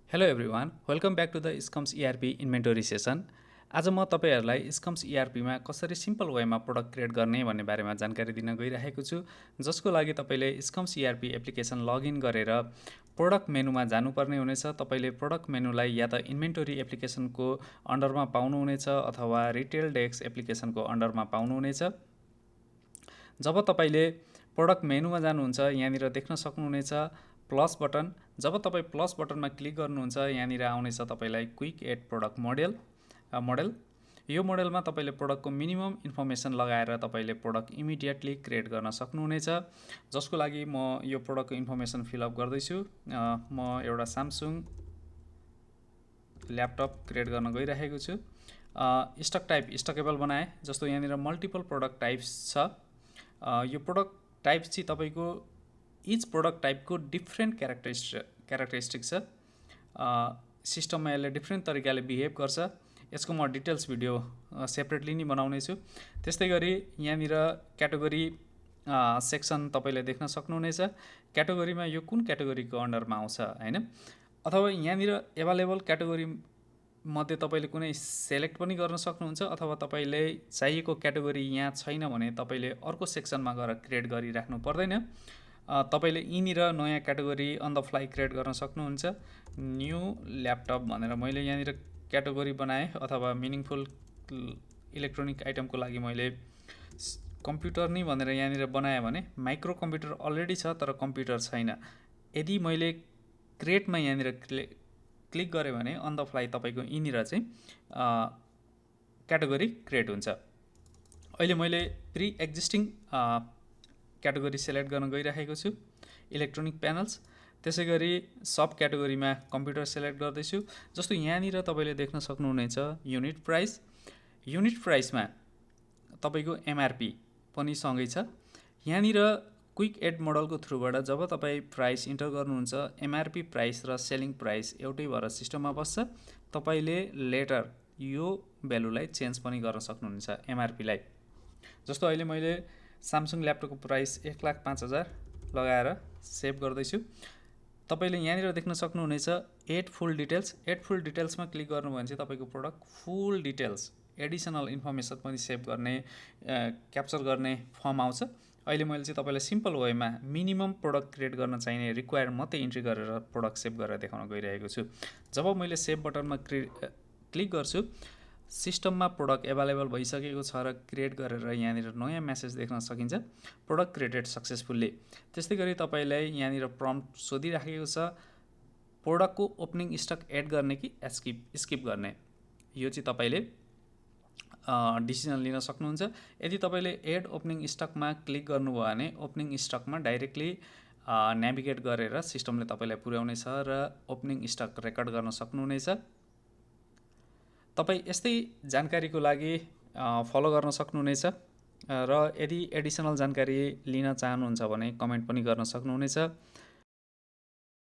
Hello everyone, welcome back to the SCMS ERP inventory session. आज म तपाईँहरूलाई स्कम्स इआरपीमा कसरी सिम्पल वेमा प्रोडक्ट क्रिएट गर्ने भन्ने बारेमा जानकारी दिन गइरहेको छु, जसको लागि तपाईँले स्कम्स इआरपी एप्लिकेसन लगइन गरेर प्रोडक्ट मेनुमा जानुपर्ने हुनेछ। तपाईँले प्रोडक्ट मेनुलाई या त इन्भेन्टोरी एप्लिकेसनको अन्डरमा पाउनुहुनेछ अथवा रिटेल डेस्क एप्लिकेसनको अन्डरमा पाउनुहुनेछ। जब तपाईँले प्रोडक्ट मेनुमा जानुहुन्छ, यहाँनिर देख्न सक्नुहुनेछ प्लस बटन। जब तपाईँ प्लस बटनमा क्लिक गर्नुहुन्छ, यहाँनिर आउनेछ तपाईँलाई क्विक एड प्रोडक्ट मोडेल। यो मोडेलमा तपाईँले प्रोडक्टको मिनिमम इन्फर्मेसन लगाएर तपाईँले प्रोडक्ट इमिडिएटली क्रिएट गर्न सक्नुहुनेछ, जसको लागि म यो प्रोडक्टको इन्फर्मेसन फिलअप गर्दैछु। म एउटा स्यामसङ ल्यापटप क्रिएट गर्न गइरहेको छु। स्टक टाइप स्टकेबल बनाएँ, जस्तो यहाँनिर मल्टिपल प्रोडक्ट टाइप्स छ। यो प्रोडक्ट टाइप चाहिँ तपाईँको इच प्रोडक्ट टाइपको डिफ्रेन्ट क्यारेक्टरिस्टिक छ। सिस्टममा यसले डिफ्रेन्ट तरिकाले बिहेभ गर्छ। यसको म डिटेल्स भिडियो सेपरेटली नै बनाउने छु। त्यस्तै गरी यहाँनिर क्याटेगोरी सेक्सन तपाईँले देख्न सक्नुहुनेछ। क्याटेगोरीमा यो कुन क्याटेगोरीको अन्डरमा आउँछ हैन, अथवा यहाँनिर एभाइलेबल क्याटेगोरी मध्ये तपाईँले कुनै सेलेक्ट पनि गर्न सक्नुहुन्छ, अथवा तपाईँले चाहिएको क्याटेगोरी यहाँ छैन भने तपाईँले अर्को सेक्सनमा गएर क्रिएट गरिराख्नु पर्दैन। तपाईँले यहीँनिर नयाँ category on the fly create गर्न सक्नुहुन्छ। न्यू ल्यापटप भनेर मैले यहाँनिर क्याटेगोरी बनाएँ, अथवा मिनिङफुल इलेक्ट्रोनिक आइटमको लागि मैले कम्प्युटर नै भनेर यहाँनिर बनाएँ भने माइक्रो कम्प्युटर अलरेडी छ तर कम्प्युटर छैन। यदि मैले क्रिएटमा यहाँनिर क्लिक गरेँ भने अन द फ्लाइ तपाईँको यहीँनिर चाहिँ क्याटेगोरी क्रिएट हुन्छ। अहिले मैले प्रि एक्जिस्टिङ क्याटेगोरी सेलेक्ट गर्न गइरहेको छु, इलेक्ट्रोनिक प्यानल्स। त्यसै गरी सब क्याटेगोरीमा कम्प्युटर सेलेक्ट गर्दैछु। जस्तो यहाँनिर तपाईँले देख्न सक्नुहुनेछ युनिट प्राइसमा तपाईँको एमआरपी पनि सँगै छ। यहाँनिर क्विक एड मोडलको थ्रुबाट जब तपाईँ प्राइस इन्टर गर्नुहुन्छ, एमआरपी प्राइस र सेलिङ प्राइस एउटै भएर सिस्टममा बस्छ। तपाईँले लेटर यो भ्यालुलाई चेन्ज पनि गर्न सक्नुहुन्छ एमआरपीलाई। जस्तो अहिले मैले स्यामसङ ल्यापटपको प्राइस 1,05,000 लगाएर सेभ गर्दैछु। तपाईँले यहाँनिर देख्न सक्नुहुनेछ एड फुल डिटेल्समा क्लिक गर्नुभयो भने चाहिँ तपाईँको प्रोडक्ट फुल डिटेल्स एडिसनल इन्फर्मेसन पनि सेभ गर्ने क्याप्चर गर्ने फर्म आउँछ। अहिले मैले चाहिँ तपाईँलाई सिम्पल वेमा मिनिमम प्रोडक्ट क्रिएट गर्न चाहिने रिक्वायर मात्रै इन्ट्री गरेर प्रोडक्ट सेभ गरेर देखाउन गइरहेको छु। जब मैले सेभ बटनमा क्लिक गर्छु, सिस्टममा प्रोडक्ट एभाइलेबल भइसकेको छ र क्रिएट गरेर यहाँनिर नयाँ मेसेज देख्न सकिन्छ, प्रोडक्ट क्रिएटेड सक्सेसफुल्ली। त्यस्तै गरी तपाईँलाई यहाँनिर प्रम्प्ट सोधिराखेको छ प्रोडक्टको ओपनिङ स्टक एड गर्ने कि स्किप गर्ने। यो चाहिँ तपाईँले डिसिजन लिन सक्नुहुन्छ। यदि तपाईँले एड ओपनिङ स्टकमा क्लिक गर्नुभयो भने ओपनिङ स्टकमा डाइरेक्टली नेभिगेट गरेर सिस्टमले तपाईँलाई पुर्याउनेछ र ओपनिङ स्टक रेकर्ड गर्न सक्नुहुनेछ। तपाईँ यस्तै जानकारीको लागि फलो गर्न सक्नुहुनेछ र यदि एडिसनल जानकारी लिन चाहनुहुन्छ भने कमेन्ट पनि गर्न सक्नुहुनेछ।